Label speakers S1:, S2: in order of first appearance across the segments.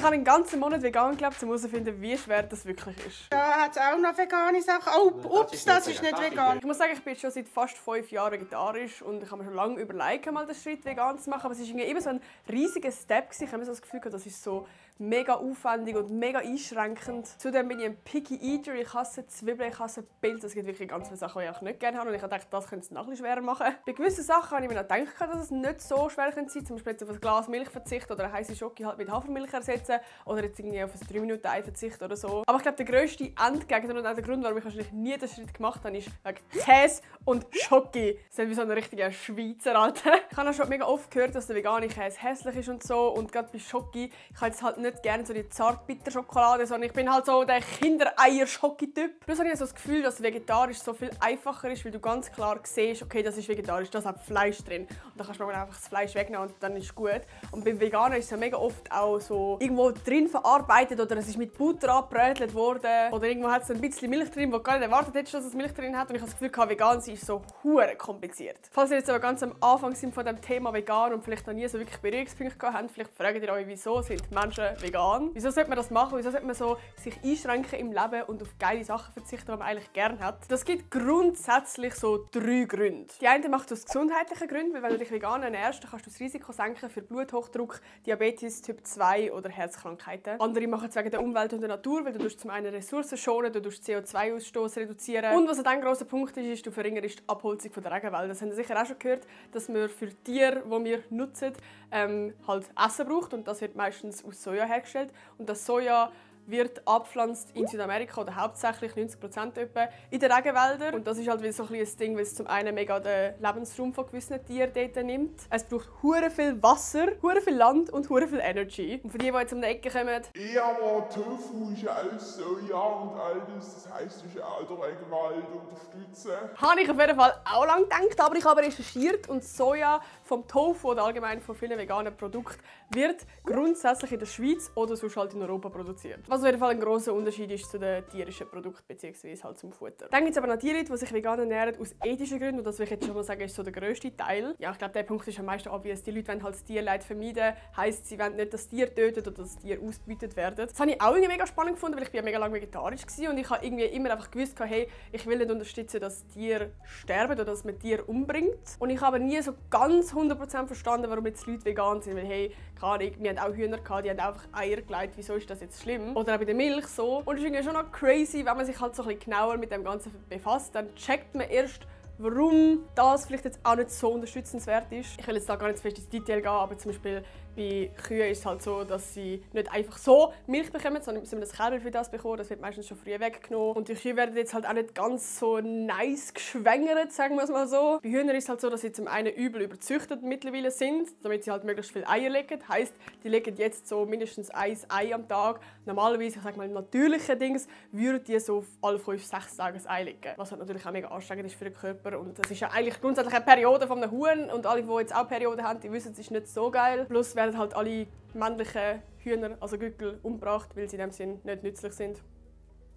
S1: ich habe einen ganzen Monat vegan gelebt, um herauszufinden, wie schwer das wirklich ist.
S2: Da hat es auch noch vegane Sachen. Oh, ups, das ist nicht vegan.
S1: Ich muss sagen, ich bin schon seit fast 5 Jahren vegetarisch und ich habe mir schon lange überlegt, mal den Schritt vegan zu machen. Aber es war immer so ein riesiger Step. Ich habe mir so das Gefühl, das ist so mega aufwendig und mega einschränkend. Zudem bin ich ein Picky Eater. Ich hasse Zwiebeln, ich hasse Pilze. Es gibt wirklich ganz viele Sachen, die ich nicht gerne habe. Und ich dachte, das könnte es noch ein bisschen schwerer machen. Bei gewissen Sachen habe ich mir noch gedacht, dass es nicht so schwer sein könnte. Zum Beispiel jetzt auf ein Glas Milch verzichten oder eine heiße Schoki halt mit Hafermilch ersetzen. Oder jetzt irgendwie auf ein 3-Minuten-Ei verzichten oder so. Aber ich glaube, der grösste Endgegner und auch der Grund, warum ich wahrscheinlich nie den Schritt gemacht habe, ist wegen Käse und Schoki. Das ist wie so ein richtiger Schweizer, Alter. Ich habe auch schon mega oft gehört, dass der vegane Käse hässlich ist und so. Und gerade bei Schoki, ich habe jetzt halt nicht gerne so die Zartbitter-Schokolade, sondern ich bin halt so der Kindereier-Schoki-Typ. Plus habe ich so das Gefühl, dass vegetarisch so viel einfacher ist, weil du ganz klar siehst, okay, das ist vegetarisch, das hat Fleisch drin. Und dann kannst du einfach das Fleisch wegnehmen und dann ist es gut. Und beim Veganer ist es ja mega oft auch so irgendwo drin verarbeitet oder es ist mit Butter angebrötelt worden. Oder irgendwo hat es ein bisschen Milch drin, wo du gar nicht erwartet hättest, dass es Milch drin hat. Und ich habe das Gefühl, vegan sein ist so hure kompliziert. Falls ihr jetzt aber ganz am Anfang sind von dem Thema vegan und vielleicht noch nie so wirklich Berührungspunkte gehabt habt, vielleicht fragt ihr euch, wieso sind Menschen vegan? Wieso sollte man das machen? Wieso sollte man so sich einschränken im Leben und auf geile Sachen verzichten, die man eigentlich gerne hat? Das gibt grundsätzlich so 3 Gründe. Die eine macht aus gesundheitlichen Gründen, weil wenn du dich vegan ernährst, dann kannst du das Risiko senken für Bluthochdruck, Diabetes Typ 2 oder Herzkrankheiten. Andere machen es wegen der Umwelt und der Natur, weil du zum einen Ressourcen schonen, du CO2-Ausstoß reduzieren. Und was ein grosser Punkt ist, ist, du verringerst die Abholzung von der Regenwälder. Das haben Sie sicher auch schon gehört, dass man für Tiere, die wir nutzen, halt Essen braucht und das wird meistens aus Soja hergestellt. Und das Soja wird abgepflanzt in Südamerika oder hauptsächlich 90% etwa in den Regenwäldern. Und das ist halt so ein Ding, weil es zum einen mega den Lebensraum von gewissen Tieren dort nimmt. Es braucht hure viel Wasser, hure viel Land und hure viel Energy. Und für die jetzt um die Ecke kommen,
S3: ja, aber Tofu ist ja alles Soja und all das heisst, du auch den Regenwald unterstützen.
S1: Habe ich auf jeden Fall auch lange gedacht, aber ich habe recherchiert und Soja vom Tofu oder allgemein von vielen veganen Produkten wird grundsätzlich in der Schweiz oder sonst halt in Europa produziert. Was auf jeden Fall ein grosser Unterschied ist zu den tierischen Produkten bzw. halt zum Futter. Dann gibt es aber noch die Leute, die sich vegan ernähren aus ethischen Gründen und das will ich jetzt schon mal sagen, ist so der grösste Teil. Ja, ich glaube, der Punkt ist am meisten obvious. Die Leute wollen halt das Tierleid vermeiden, heisst, sie wollen nicht das Tier töten oder das Tier ausgebeutet werden. Das habe ich auch irgendwie mega spannend gefunden, weil ich ja mega lange vegetarisch war und ich habe irgendwie immer einfach gewusst, hey, ich will nicht unterstützen, dass Tiere sterben oder dass man Tiere umbringt. Und ich habe nie so ganz 100% verstanden, warum jetzt Leute vegan sind, weil hey, keine Ahnung, wir hatten auch Hühner, die haben einfach Eier gelegt, wieso ist das jetzt schlimm? Oder auch bei der Milch so. Und es ist irgendwie schon noch crazy, wenn man sich halt so ein bisschen genauer mit dem Ganzen befasst, dann checkt man erst, warum das vielleicht jetzt auch nicht so unterstützenswert ist. Ich will jetzt da gar nicht zu fest ins Detail gehen, aber zum Beispiel bei Kühen ist es halt so, dass sie nicht einfach so Milch bekommen, sondern sie müssen das Kälber für das bekommen. Das wird meistens schon früh weggenommen. Und die Kühe werden jetzt halt auch nicht ganz so nice geschwängert, sagen wir es mal so. Bei Hühnern ist es halt so, dass sie zum einen übel überzüchtet mittlerweile sind, damit sie halt möglichst viele Eier legen. Heisst, die legen jetzt so mindestens 1 Ei am Tag. Normalerweise, ich sage mal, natürliche Dings, würden die so alle 5-6 Tage ein Ei legen. Was halt natürlich auch mega anstrengend ist für den Körper. Und das ist ja eigentlich grundsätzlich eine Periode von einem Huhn. Und alle, die jetzt auch Perioden haben, die wissen, es ist nicht so geil. Plus werden halt alle männlichen Hühner, also Gückel, umgebracht, weil sie in dem Sinn nicht nützlich sind.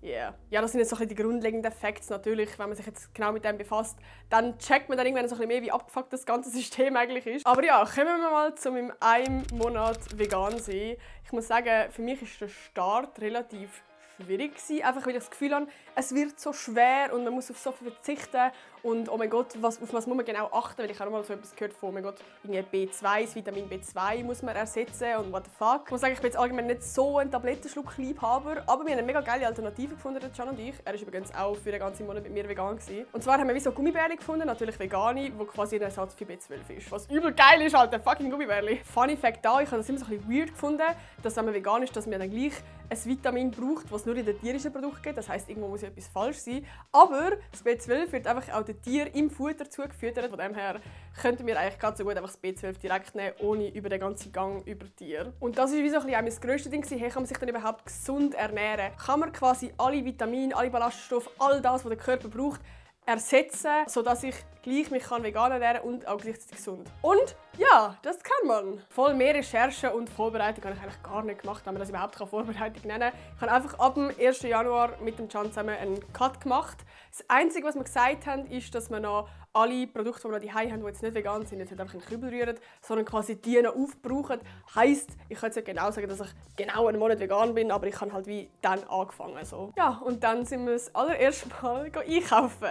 S1: Yeah. Ja, das sind jetzt so ein bisschen die grundlegenden Facts natürlich, wenn man sich jetzt genau mit dem befasst. Dann checkt man dann irgendwann so ein bisschen mehr, wie abgefuckt das ganze System eigentlich ist. Aber ja, kommen wir mal zu meinem 1 Monat vegan sein. Ich muss sagen, für mich ist der Start relativ schwierig gewesen, einfach weil ich das Gefühl habe, es wird so schwer und man muss auf so viel verzichten und oh mein Gott, auf was muss man genau achten, weil ich habe mal so etwas gehört von, oh mein Gott, B2, das Vitamin B2 muss man ersetzen und what the fuck. Ich muss sagen, ich bin jetzt allgemein nicht so ein Tablettenschluck-Liebhaber, aber wir haben eine mega geile Alternative gefunden, Can und ich. Er war übrigens auch für den ganzen Monat mit mir vegan gewesen. Und zwar haben wir wie so Gummibärli gefunden, natürlich vegane, wo quasi ein Ersatz für B12 ist. Was übel geil ist, Alter, fucking Gummibärli. Funny Fact da, ich habe das immer so ein bisschen weird gefunden, dass wenn man vegan ist, dass man dann gleich ein Vitamin braucht, was nur in den tierischen Produkten gibt. Das heisst, irgendwo muss ja etwas falsch sein. Aber das B12 wird einfach auch den Tieren im Futter zugefüttert. Von dem her könnten wir eigentlich ganz so gut einfach das B12 direkt nehmen, ohne über den ganzen Gang über Tiere. Und das ist wie so ein bisschen das grösste Ding. Hey, kann man sich dann überhaupt gesund ernähren? Kann man quasi alle Vitamine, alle Ballaststoffe, all das, was der Körper braucht, ersetzen, sodass ich gleich mich kann vegan ernähren und auch gleichzeitig gesund. Und ja, das kann man. Voll mehr Recherchen und Vorbereitung habe ich eigentlich gar nicht gemacht, wenn man das überhaupt Vorbereitung nennen kann. Ich habe einfach ab dem 1. Januar mit dem Can zusammen einen Cut gemacht. Das Einzige, was wir gesagt haben, ist, dass wir noch alle Produkte, die wir noch daheim haben, die jetzt nicht vegan sind, jetzt nicht einfach in den Kübel rühren, sondern quasi die noch aufbrauchen. Heisst, ich kann jetzt nicht genau sagen, dass ich genau einen Monat vegan bin, aber ich habe halt wie dann angefangen. So. Ja, und dann sind wir das allererste Mal einkaufen.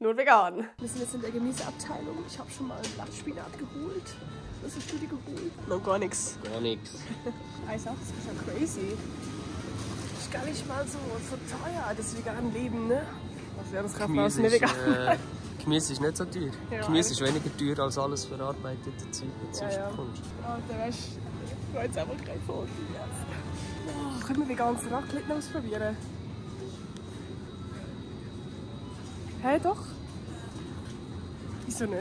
S1: Nur vegan. Wir sind jetzt in der Gemüseabteilung. Ich habe schon mal Blattspinat geholt. Was hast du dir geholt? Noch gar nichts.
S4: Gar nichts.
S1: Das ist ja crazy. Ist gar nicht mal so teuer, das vegane Leben, ne? Also, ja, das kauft man nicht vegan.
S4: Gemüse ist nicht so teuer.
S1: Ja,
S4: Gemüse ist weniger teuer als alles verarbeitete Zeug, das du bekommst.
S1: Alter, weißt du, ich will jetzt einfach kein Foto. Oh, können wir veganes Raclette ausprobieren? Hey, doch? Wieso nicht?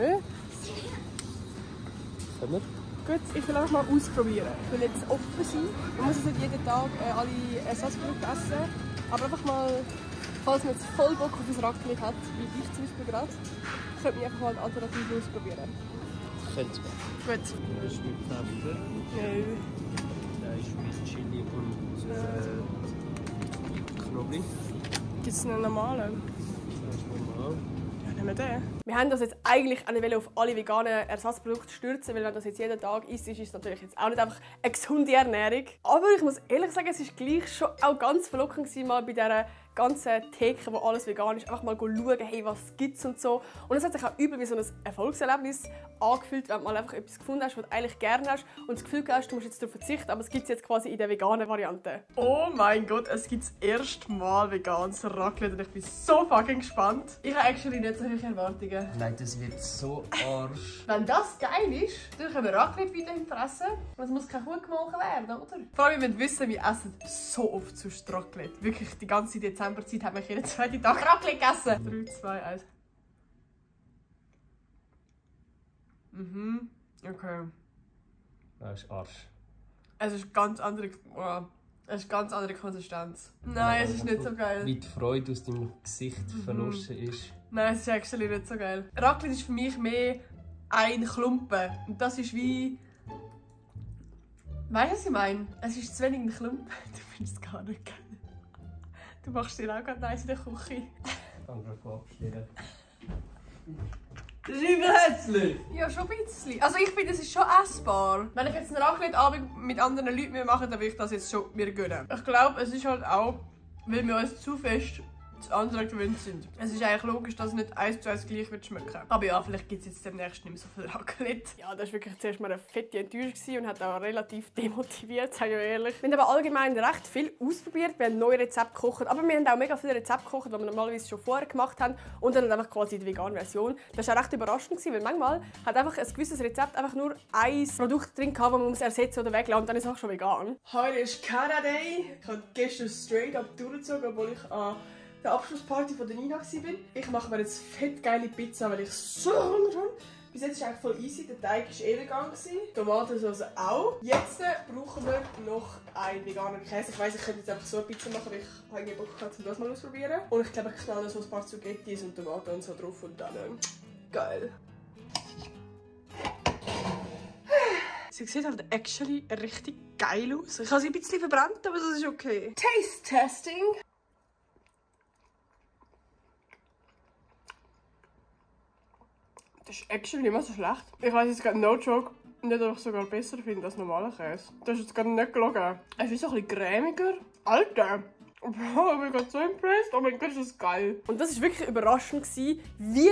S4: Können wir?
S1: Gut, ich will einfach mal ausprobieren. Ich will jetzt offen sein. Man muss jetzt nicht jeden Tag alle Ersatzprodukte essen. Aber einfach mal, falls man jetzt voll Bock auf ein Raclette hat, wie ich zum Beispiel gerade, könnte man einfach mal eine Alternative ausprobieren.
S4: Könnte man.
S1: Gut.
S4: Das ist mit Pfeffer.
S1: Nein.
S4: Da ist mit Chili und Knoblauch.
S1: Gibt es einen normalen?
S4: Das ist normal.
S1: Ja, nehmen wir den. Wir haben das jetzt eigentlich auch nicht auf alle veganen Ersatzprodukte stürzen, weil wenn das jetzt jeden Tag isst, ist es natürlich jetzt auch nicht einfach eine gesunde Ernährung. Aber ich muss ehrlich sagen, es war gleich schon auch ganz verlockend, mal bei dieser ganzen Theke, wo alles vegan ist, einfach mal schauen, hey, was gibt's und so. Und es hat sich auch übel wie so ein Erfolgserlebnis angefühlt, wenn du mal einfach etwas gefunden hast, was du eigentlich gerne hast und das Gefühl hast, du musst jetzt darauf verzichten, aber es gibt es jetzt quasi in der veganen Variante. Oh mein Gott, es gibt das erste Mal veganes Raclette und ich bin so fucking gespannt. Ich habe actually nicht so hohe Erwartungen.
S4: Nein, das wird so arsch.
S1: Wenn das geil ist, dann können wir Raclette weiterhin fressen. Und es muss kein Kuh gemolken werden, oder? Vor allem, wir müssen wissen, wir essen so oft zu Raclette. Wirklich, die ganze Dezemberzeit haben wir jeden zweiten Tag Raclette gegessen. 3, 2, 1. Mhm. Okay.
S4: Das ist Arsch.
S1: Es ist ganz andere, es ist ganz andere Konsistenz. Nein, es ist nicht so geil.
S4: Wie die Freude aus deinem Gesicht verloschen ist.
S1: Nein, es ist actually nicht so geil. Raclette ist für mich mehr ein Klumpen. Und das ist wie... Weißt du, was ich meine? Es ist zu wenig ein Klumpen. Du findest es gar nicht geil. Du machst dir auch gerade nice in der Küche.
S4: Ich kann gerade abstellen.
S1: Das ist überherzlich! Ja, schon ein bisschen. Also ich finde, es ist schon essbar. Wenn ich jetzt einen Raclette-Abend mit anderen Leuten machen würde, dann würde ich das jetzt schon mir gönnen. Ich glaube, es ist halt auch, weil wir uns zu fest das andere gewöhnt sind. Es ist eigentlich logisch, dass es nicht 1 zu 1 gleich wird schmecken. Aber ja, vielleicht gibt es jetzt demnächst nicht mehr so viel Raclette. Ja, das war wirklich zuerst mal eine fette Enttäuschung und hat auch relativ demotiviert, sage ich ehrlich. Wir haben aber allgemein recht viel ausprobiert. Wir haben neue Rezepte gekocht, aber wir haben auch mega viele Rezepte gekocht, die wir normalerweise schon vorher gemacht haben und dann einfach quasi die vegane Version. Das war auch recht überraschend, weil manchmal hat einfach ein gewisses Rezept einfach nur ein Produkt drin gehabt, das man ersetzen oder weglassen und dann ist es auch schon vegan. Heute ist Canada Day. Ich habe gestern straight up durchgezogen, obwohl ich der Abschlussparty von der Nina war. Ich mache mir jetzt fett geile Pizza, weil ich so Hunger habe. Bis jetzt ist eigentlich voll easy, der Teig war vegan. Tomatensauce auch. Jetzt brauchen wir noch einen veganen Käse. Ich weiss, ich könnte jetzt einfach so eine Pizza machen, weil ich habe Bock gehabt, um das mal auszuprobieren. Und ich glaube, ich knall so ein paar Spaghettis und Tomaten und so drauf und dann geil. Sie sieht halt actually richtig geil aus. Ich habe sie ein bisschen verbrannt, aber das ist okay. Taste Testing. Das ist actually nicht mehr so schlecht. Ich weiss jetzt gerade, no joke, nicht, dass ich sogar besser finde als normaler Käse. Das ist jetzt gerade nicht gelogen. Es ist so ein bisschen cremiger. Alter! Bro, ich bin gerade so impressed. Oh mein Gott, ist das geil. Und das war wirklich überraschend, wie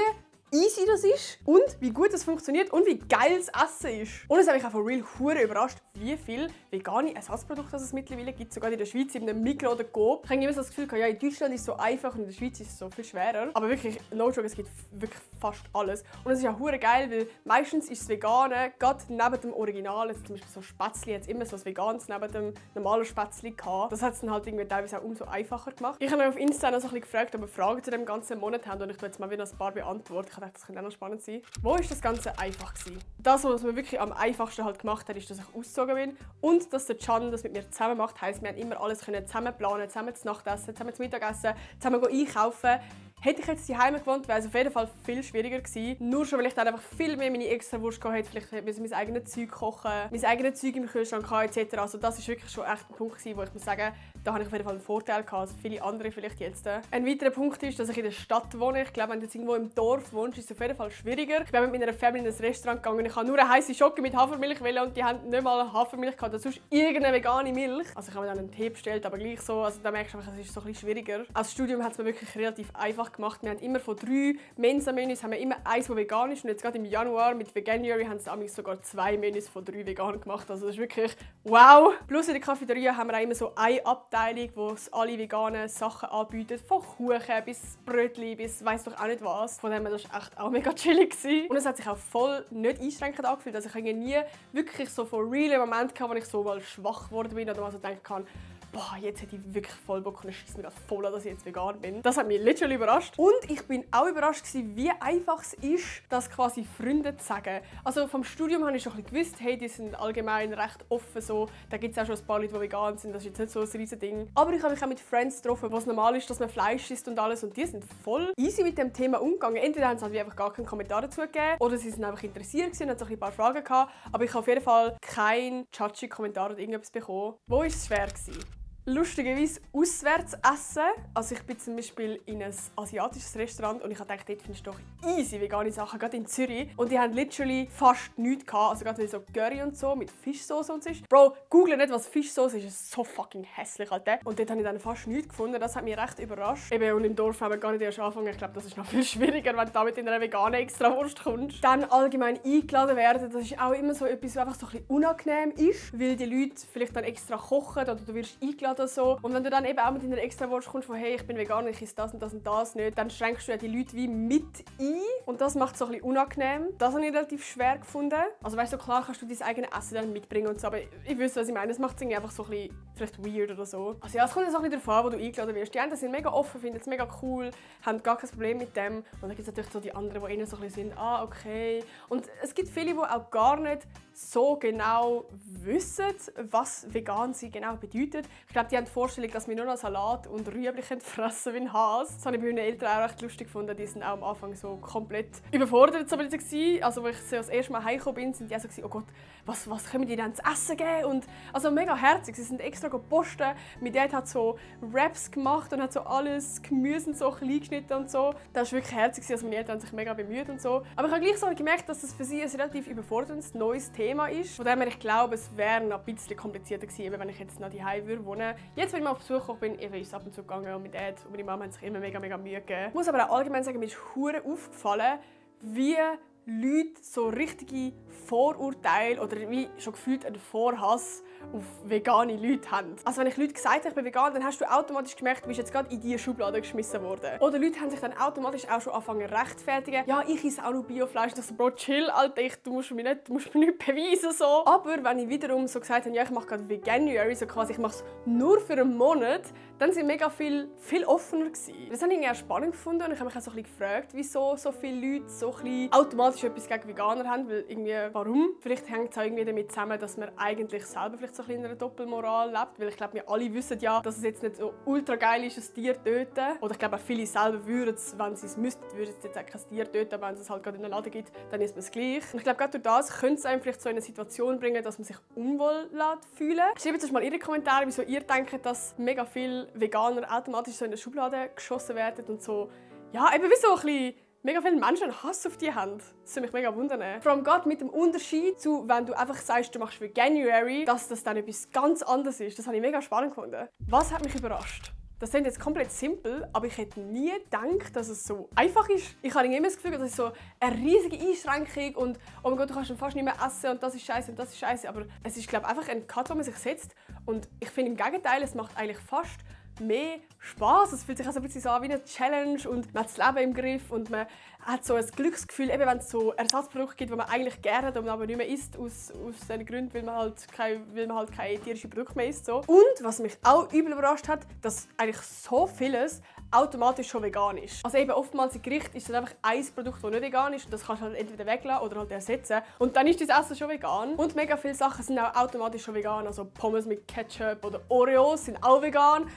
S1: easy das ist und wie gut das funktioniert und wie geil das Essen ist. Und es hat mich auch von real hure überrascht, wie viele vegane Ersatzprodukte es mittlerweile gibt, sogar in der Schweiz, in einem Migros oder Coop. Ich habe immer so das Gefühl, ja, in Deutschland ist es so einfach und in der Schweiz ist es so viel schwerer. Aber wirklich, no joke, es gibt wirklich fast alles. Und es ist auch hure geil, weil meistens ist das Vegane gerade neben dem Original, also zum Beispiel so Spätzli, jetzt immer so das Veganes neben dem normalen Spätzli gehabt. Das hat es dann halt irgendwie teilweise auch umso einfacher gemacht. Ich habe mich auf Insta noch so ein bisschen gefragt, ob wir Fragen zu dem ganzen Monat haben und ich tue jetzt mal wieder ein paar beantworten. Ich dachte, das könnte auch noch spannend sein. Wo war das Ganze einfach gewesen? Das, was mir wirklich am einfachsten halt gemacht hat, ist, dass ich ausgezogen bin und dass der Can das mit mir zusammen macht. Heisst, wir haben immer alles zusammen planen, zusammen zu Nachtessen, zusammen zu Mittagessen, zusammen einkaufen. Hätte ich jetzt daheim gewohnt, wäre es auf jeden Fall viel schwieriger gewesen. Nur schon, weil ich dann einfach viel mehr meine Extrawurst gehabt hätte. Vielleicht hätte ich mein eigenes Zeug kochen, mein eigenes Zeug im Kühlschrank gehabt, etc. Also das ist wirklich schon echt ein Punkt gewesen, wo ich muss sagen, da habe ich auf jeden Fall einen Vorteil gehabt, als viele andere vielleicht jetzt. Ein weiterer Punkt ist, dass ich in der Stadt wohne. Ich glaube, wenn du jetzt irgendwo im Dorf wohnst, ist es auf jeden Fall schwieriger. Ich bin mit meiner Family in ein Restaurant gegangen. Ich habe nur eine heiße Schocke mit Hafermilch und die haben nicht mal Hafermilch gehabt, sonst irgendeine vegane Milch. Also ich habe mir dann einen Tee bestellt, aber gleich so. Also da merkst du einfach, es ist so ein bisschen schwieriger. Als Studium hat es mir wirklich relativ einfach gemacht. Wir haben immer von 3 Mensa-Menüs haben wir immer eins, das vegan ist. Und jetzt gerade im Januar mit Veganuary haben sie sogar 2 Menüs von 3 vegan gemacht. Also das ist wirklich wow. Plus in der Cafeteria haben wir auch immer so eine Abteilung, wo es alle veganen Sachen anbieten. Von Kuchen bis Brötchen bis weiss doch auch nicht was. Von dem her, das war echt auch mega chillig gewesen. Und es hat sich auch voll nicht einschränkend angefühlt. Also ich habe nie wirklich so von realen Momenten gehabt, wo ich so mal schwach geworden bin oder mal so denken kann, boah, jetzt hätte ich wirklich voll Bock und schießt mir das voll an, dass ich jetzt vegan bin. Das hat mich literally überrascht. Und ich bin auch überrascht gewesen, wie einfach es ist, das quasi Freunde zu sagen. Also vom Studium habe ich schon ein bisschen gewusst, hey, die sind allgemein recht offen so. Da gibt es auch schon ein paar Leute, die vegan sind, das ist jetzt nicht so ein riesen Ding. Aber ich habe mich auch mit Friends getroffen, wo es normal ist, dass man Fleisch isst und alles. Und die sind voll easy mit dem Thema umgegangen. Entweder haben sie halt einfach gar keinen Kommentar dazu gegeben oder sie sind einfach interessiert gewesen und haben so ein paar Fragen gehabt. Aber ich habe auf jeden Fall keinen judgy Kommentar oder irgendetwas bekommen. Wo war es schwer gewesen? Lustigerweise auswärts essen. Also ich bin zum Beispiel in ein asiatisches Restaurant und ich habe gedacht, dort findest du doch easy vegane Sachen, gerade in Zürich. Und die haben literally fast nichts gehabt. Also gerade so Curry und so mit Fischsauce und so ist. Bro, google nicht, was Fischsauce ist. Es ist so fucking hässlich, Alter. Und dort habe ich dann fast nichts gefunden. Das hat mich recht überrascht. Eben, und im Dorf haben wir gar nicht erst angefangen. Ich glaube, das ist noch viel schwieriger, wenn du da mit in einer veganen Extrawurst kommst. Dann allgemein eingeladen werden. Das ist auch immer so etwas, was einfach so ein bisschen unangenehm ist. Weil die Leute vielleicht dann extra kochen oder du wirst eingeladen. So. Und wenn du dann eben auch mit in der Extrawurst kommst, von hey, ich bin vegan, ich esse das und das und das nicht, dann schränkst du ja die Leute wie mit ein. Und das macht es so ein bisschen unangenehm. Das habe ich relativ schwer gefunden. Also weißt du, klar kannst du dein eigenes Essen dann mitbringen und so, aber ich weiß, was ich meine. Es macht es irgendwie einfach so ein bisschen vielleicht weird oder so. Also ja, es kommt jetzt auch ein bisschen darauf an, wo du eingeladen wirst. Die einen sind mega offen, finden es mega cool, haben gar kein Problem mit dem. Und dann gibt es natürlich so die anderen, die innen so ein bisschen sind, ah, okay. Und es gibt viele, die auch gar nicht so genau wissen, was vegan sein genau bedeutet. Ich glaube, die haben die Vorstellung, dass wir nur noch Salat und Rüebli fressen wie ein Hase. Das habe ich bei meinen Eltern auch recht lustig gefunden. Die sind auch am Anfang so komplett überfordert. So also, als ich so das erste Mal heimgekommen bin, sind die auch so, oh Gott, was können die denn zu essen geben? Und also mega herzig. Sie sind extra gepostet. Mein Dad hat so Wraps gemacht und hat so alles Gemüse so klein geschnitten und so. Das war wirklich herzig, also meine Eltern haben sich mega bemüht und so. Aber ich habe gleich so gemerkt, dass es für sie ein relativ überforderndes neues Thema ist. Von dem her, ich glaube, es wäre noch ein bisschen komplizierter gewesen, wenn ich jetzt noch daheim wohnen würde. Jetzt, wenn ich mal auf Besuch gekommen bin, ist es ab und zu gegangen und mein Dad und meine Mama haben sich immer mega Mühe gegeben. Ich muss aber auch allgemein sagen, mir ist hure aufgefallen, wie Leute so richtige Vorurteile oder wie schon gefühlt einen Vorhass auf vegane Leute haben. Also wenn ich Leute gesagt habe, ich bin vegan, dann hast du automatisch gemerkt, du bist jetzt gerade in diese Schublade geschmissen worden. Oder Leute haben sich dann automatisch auch schon angefangen zu rechtfertigen. Ja, ich esse auch noch Biofleisch. Ich so, Bro, chill, Alter, du musst mir nicht beweisen. So. Aber wenn ich wiederum so gesagt habe, ja, ich mache gerade Veganuary, so quasi, ich mache es nur für einen Monat, dann sind mega viel offener gewesen. Das habe ich irgendwie auch spannend gefunden und ich habe mich auch so ein bisschen gefragt, wieso so viele Leute so ein bisschen automatisch etwas gegen Veganer haben, weil irgendwie, warum? Vielleicht hängt es auch irgendwie damit zusammen, dass man eigentlich selber vielleicht so ein bisschen in einer Doppelmoral lebt, weil ich glaube, wir alle wissen ja, dass es jetzt nicht so ultra geil ist, ein Tier zu töten. Oder ich glaube auch viele selber würden es, wenn sie es müssten, würden es jetzt auch kein Tier töten, aber wenn es halt gerade in den Laden gibt, dann ist man es gleich. Und ich glaube, gerade durch das könnte es einem vielleicht so in eine Situation bringen, dass man sich unwohl fühlen lässt. Schreibt uns mal in die Kommentare, wieso ihr denkt, dass mega viele Veganer automatisch so in eine Schublade geschossen werden und so, ja, eben wie so ein bisschen mega viele Menschen einen Hass auf die haben. Das würde mich mega wundern. Vor allem gerade mit dem Unterschied zu, wenn du einfach sagst, du machst Veganuary, dass das dann etwas ganz anderes ist. Das habe ich mega spannend gefunden. Was hat mich überrascht? Das klingt jetzt komplett simpel, aber ich hätte nie gedacht, dass es so einfach ist. Ich habe immer das Gefühl, das ist so eine riesige Einschränkung und oh mein Gott, du kannst dann fast nicht mehr essen und das ist scheiße und das ist scheiße. Aber es ist, glaube ich, einfach ein Cut, wo man sich setzt. Und ich finde im Gegenteil, es macht eigentlich fast mehr Spaß. Es fühlt sich also ein bisschen so an wie eine Challenge und man hat das Leben im Griff und man hat so ein Glücksgefühl, eben wenn es so Ersatzprodukte gibt, die man eigentlich gerne hat, und aber nicht mehr isst, aus den Gründen, weil man halt keine tierischen Produkte mehr isst. So. Und was mich auch übel überrascht hat, dass eigentlich so vieles automatisch schon vegan ist. Also eben oftmals im Gericht ist es einfach ein Produkt, das nicht vegan ist, und das kannst du halt entweder weglassen oder halt ersetzen. Und dann ist das Essen schon vegan. Und mega viele Sachen sind auch automatisch schon vegan. Also Pommes mit Ketchup oder Oreos sind auch vegan.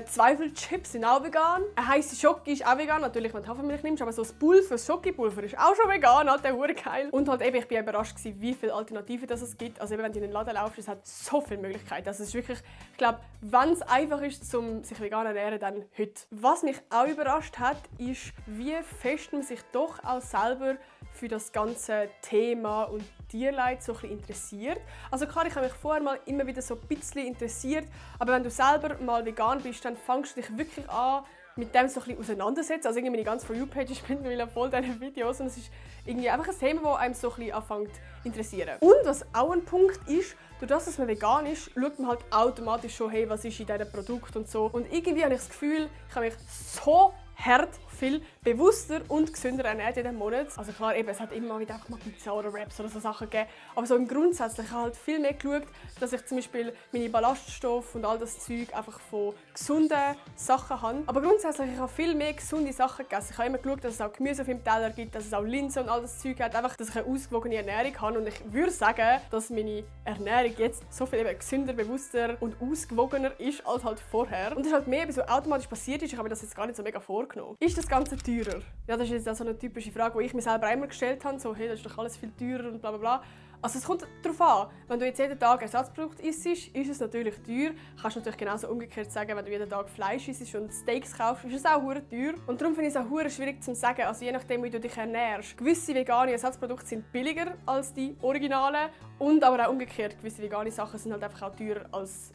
S1: Zweifelchips sind auch vegan. Eine heisse Schoki ist auch vegan, natürlich wenn du Hafermilch nimmst, aber so das Pulver, das Schokipulver ist auch schon vegan, halt der hure geil. Und halt eben, ich bin überrascht gewesen, wie viele Alternativen es gibt. Also eben, wenn du in den Laden laufst, es hat so viele Möglichkeiten. Also es ist wirklich, ich glaube, wenn es einfach ist, um sich vegan zu ernähren, dann heute. Was mich auch überrascht hat, ist, wie fest man sich doch auch selber für das ganze Thema und Tierleid so ein bisschen interessiert. Also klar, ich habe mich vorher mal immer wieder so ein bisschen interessiert, aber wenn du selber mal vegan bist, dann fängst du dich wirklich an, mit dem so ein bisschen auseinandersetzen. Also irgendwie meine ganze For You-Page ist mittlerweile voll diese Videos und es ist irgendwie einfach ein Thema, das einem so ein bisschen anfängt zu interessieren. Und was auch ein Punkt ist, durch das, dass man vegan ist, schaut man halt automatisch schon, hey, was ist in diesem Produkt und so. Und irgendwie habe ich das Gefühl, ich habe mich so hart viel bewusster und gesünder ernährt jeden Monat. Also klar, eben, es hat immer wieder einfach mal Pizza oder Wraps oder so Sachen gegeben. Aber so im Grundsätzlich habe ich halt viel mehr geschaut, dass ich zum Beispiel meine Ballaststoffe und all das Zeug einfach von gesunden Sachen habe. Aber grundsätzlich, ich habe viel mehr gesunde Sachen gegessen. Ich habe immer geschaut, dass es auch Gemüse auf dem Teller gibt, dass es auch Linsen und all das Zeug hat. Einfach, dass ich eine ausgewogene Ernährung habe. Und ich würde sagen, dass meine Ernährung jetzt so viel eben gesünder, bewusster und ausgewogener ist als halt vorher. Und das ist halt mehr, so automatisch passiert ist. Ich habe mir das jetzt gar nicht so mega vorgenommen. Ist das Ganze teurer? Ja, das ist jetzt auch so eine typische Frage, die ich mir selber einmal gestellt habe. So, hey, das ist doch alles viel teurer und bla bla bla. Also es kommt darauf an. Wenn du jetzt jeden Tag Ersatzprodukt isst, ist es natürlich teuer. Kannst du natürlich genauso umgekehrt sagen, wenn du jeden Tag Fleisch isst und Steaks kaufst, ist es auch hure teuer. Und darum finde ich es auch hure schwierig zu sagen. Also je nachdem, wie du dich ernährst. Gewisse vegane Ersatzprodukte sind billiger als die Originalen. Und aber auch umgekehrt, gewisse vegane Sachen sind halt einfach auch teurer als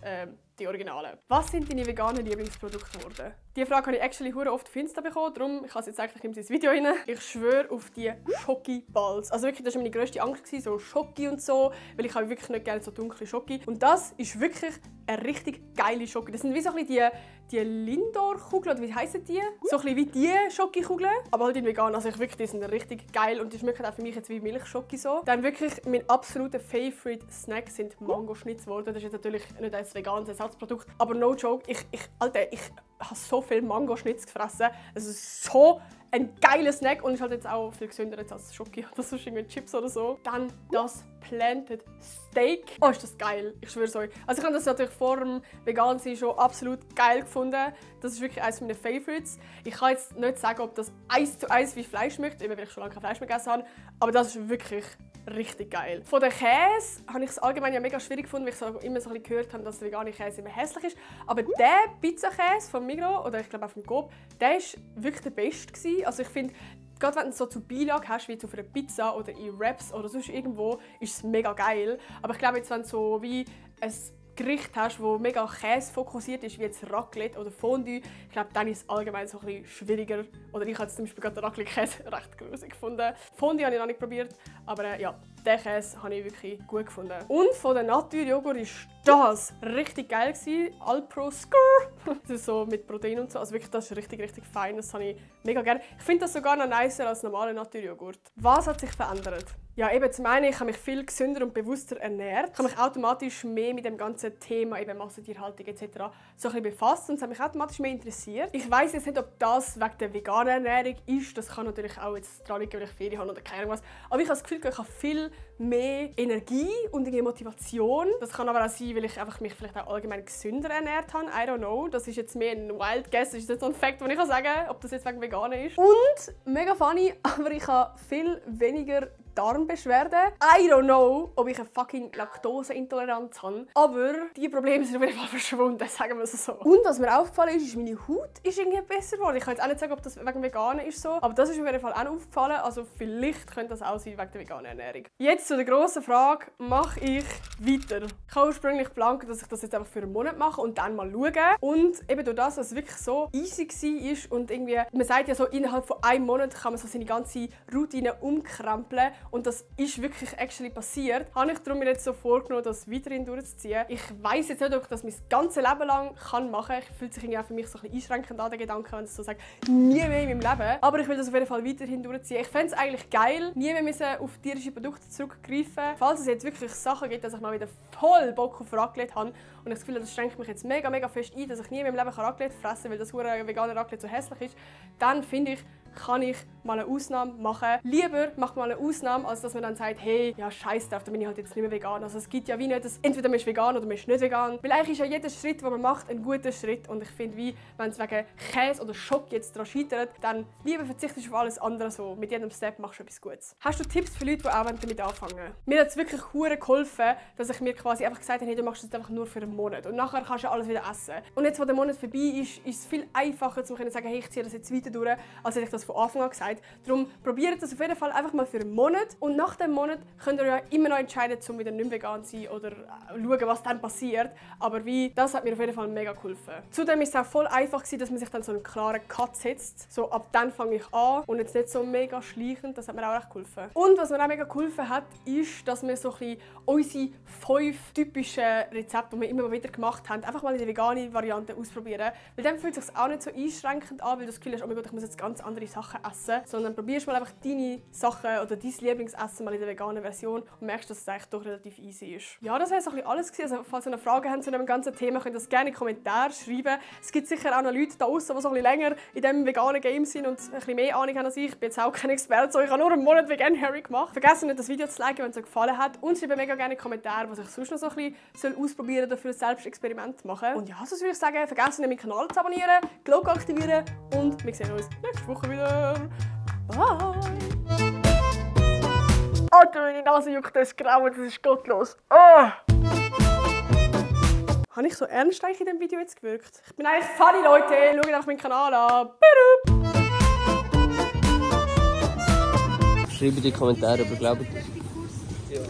S1: die Originalen. Was sind deine veganen Lieblingsprodukte geworden? Diese Frage habe ich actually hure oft auf Insta bekommen, darum ich habe jetzt eigentlich ins Video rein. Ich schwöre auf die Schoki-Balls. Also wirklich, das war meine grösste Angst, so Schoki und so, weil ich habe wirklich nicht gerne so dunkle Schoki. Und das ist wirklich eine richtig geile Schoki. Das sind wie so ein bisschen die Lindor-Kugeln, oder wie heissen die? So ein bisschen wie die Schoki-Kugeln, aber halt in vegan. Also ich wirklich, die sind richtig geil und die schmecken auch für mich jetzt wie Milchschoki so. Dann wirklich mein absoluter Favorite Snack sind Mango-Schnitz geworden. Das ist jetzt natürlich nicht ein veganes Ersatzprodukt, aber no joke, ich habe so viel Mango-Schnitz gefressen. Es ist so ein geiler Snack und ist halt jetzt auch viel gesünder als Schoki oder sonst irgendwie Chips oder so. Dann das Planted Steak. Oh, ist das geil. Ich schwöre es euch. Also ich habe das natürlich vor dem Vegan-Sein schon absolut geil gefunden. Das ist wirklich eines meiner Favorites. Ich kann jetzt nicht sagen, ob das 1:1 wie Fleisch schmeckt, weil ich schon lange kein Fleisch mehr gegessen habe. Aber das ist wirklich richtig geil. Von den Käse habe ich es allgemein ja mega schwierig gefunden, weil ich so immer so ein bisschen gehört habe, dass der vegane Käse immer hässlich ist. Aber der Pizzakäse vom Migros, oder ich glaube auch vom Coop, der war wirklich der beste gewesen. Also ich finde, gerade wenn du so zu Beilage hast, wie zu einer Pizza oder in Wraps oder sonst irgendwo, ist es mega geil. Aber ich glaube jetzt, wenn du so wie ein Gericht hast, das mega Käse fokussiert ist, wie jetzt Raclette oder Fondue, ich glaube, dann ist es allgemein so ein bisschen schwieriger. Oder ich habe jetzt zum Beispiel gerade den Raclette-Käse recht grusig gefunden. Fondue habe ich noch nicht probiert, aber ja, den Käse habe ich wirklich gut gefunden. Und von der Naturjoghurt war das richtig geil gewesen. Alpro Skur. Das ist so mit Protein und so. Also wirklich, das ist richtig, richtig fein. Das habe ich mega gerne. Ich finde das sogar noch nicer als normaler Naturjoghurt. Was hat sich verändert? Ja, eben zum einen, ich habe mich viel gesünder und bewusster ernährt. Ich habe mich automatisch mehr mit dem ganzen Thema eben Massentierhaltung etc. so ein bisschen befasst und es hat mich automatisch mehr interessiert. Ich weiss jetzt nicht, ob das wegen der veganen Ernährung ist. Das kann natürlich auch jetzt daran liegen, weil ich Ferien habe oder keine Ahnung was. Aber ich habe das Gefühl, ich habe viel mehr Energie und Motivation. Das kann aber auch sein, weil ich einfach mich vielleicht auch allgemein gesünder ernährt habe. I don't know. Das ist jetzt mehr ein Wild Guess. Das ist nicht so ein Fact, den ich sagen kann, ob das jetzt wegen Veganen ist. Und, mega funny, aber ich habe viel weniger Darmbeschwerden. I don't know, ob ich eine fucking Laktoseintoleranz habe. Aber die Probleme sind auf jeden Fall verschwunden, sagen wir es so. Und was mir aufgefallen ist, meine Haut ist irgendwie besser geworden. Ich kann jetzt auch nicht sagen, ob das wegen Veganen ist so, aber das ist auf jeden Fall auch aufgefallen. Also vielleicht könnte das auch sein wegen der veganen Ernährung. Jetzt zu der grossen Frage, mache ich weiter? Ich habe ursprünglich geplant, dass ich das jetzt einfach für einen Monat mache und dann mal schaue. Und eben durch das, dass es wirklich so easy war und irgendwie, man sagt ja so, innerhalb von einem Monat kann man so seine ganze Routine umkrempeln. und das ist wirklich actually passiert, habe ich darum mir jetzt so vorgenommen, das weiterhin durchzuziehen. Ich weiss jetzt nicht, ob ich das mein ganzes Leben lang machen kann. Ich fühlt sich irgendwie auch für mich so ein bisschen einschränkend an, der Gedanke, wenn ich so sage, nie mehr in meinem Leben. Aber ich will das auf jeden Fall weiterhin durchziehen. Ich fände es eigentlich geil, nie mehr müssen auf tierische Produkte zurückgreifen. Falls es jetzt wirklich Sachen gibt, dass ich mal wieder voll Bock auf Raclette habe und ich das Gefühl habe, das schränkt mich jetzt mega fest ein, dass ich nie mehr im Leben Raclette fressen kann, weil das vegane Raclette so hässlich ist, dann finde ich, kann ich mal eine Ausnahme machen. Lieber macht mal eine Ausnahme, als dass man dann sagt, hey, ja scheiß drauf, dann bin ich halt jetzt nicht mehr vegan. Also es gibt ja wie nicht, dass entweder man ist vegan oder man ist nicht vegan. Weil eigentlich ist ja jeder Schritt, den man macht, ein guter Schritt. Und ich finde, wie wenn es wegen Käse oder Schock jetzt daran scheitert, dann lieber verzichtest du auf alles andere so. Mit jedem Step machst du etwas Gutes. Hast du Tipps für Leute, die auch damit anfangen? Mir hat es wirklich hure geholfen, dass ich mir quasi einfach gesagt habe, hey, du machst das einfach nur für einen Monat. Und nachher kannst du alles wieder essen. Und jetzt, wo der Monat vorbei ist, ist es viel einfacher, zu sagen, hey, ich ziehe das jetzt weiter durch, als hätte ich das von Anfang an gesagt. Darum probiert das auf jeden Fall einfach mal für einen Monat. Und nach dem Monat könnt ihr ja immer noch entscheiden, um wieder nicht vegan zu sein oder schauen, was dann passiert. Aber das hat mir auf jeden Fall mega geholfen. Zudem ist es auch voll einfach, dass man sich dann so einen klaren Cut setzt. So, ab dann fange ich an und jetzt nicht so mega schleichend. Das hat mir auch echt geholfen. Und was mir auch mega geholfen hat, ist, dass wir so ein bisschen unsere 5 typischen Rezepte, die wir immer wieder gemacht haben, einfach mal in der veganen Variante ausprobieren. Weil dann fühlt es sich auch nicht so einschränkend an, weil du das Gefühl hast, oh mein Gott, ich muss jetzt ganz andere Sachen essen. Sondern probierst mal einfach deine Sachen oder dein Lieblingsessen mal in der veganen Version und merkst, dass es eigentlich doch relativ easy ist. Ja, das war so ein bisschen alles. Also, falls ihr eine Frage habt zu dem ganzen Thema, könnt ihr das gerne in die Kommentare schreiben. Es gibt sicher auch noch Leute da draußen, die so ein bisschen länger in diesem veganen Game sind und ein bisschen mehr Ahnung haben als ich. Ich bin jetzt auch kein Experte, so ich habe nur einen Monat Vegan Harry gemacht. Vergesst nicht, das Video zu liken, wenn es euch gefallen hat. Und schreibt mega gerne in die Kommentare, was ich sonst noch so ein bisschen ausprobieren oder für ein Selbstexperiment machen. Und ja, sonst würde ich sagen, vergesst nicht, meinen Kanal zu abonnieren, die Glocke aktivieren und wir sehen uns nächste Woche wieder. Bye! Alter, meine Nase juckt, das ist grau, das ist gottlos. Oh. Habe ich so ernst eigentlich in diesem Video jetzt gewirkt? Ich bin eigentlich funny, Leute. Schaut einfach meinen Kanal an.
S4: Schreibt in die Kommentare, aber glaubt das. Ja.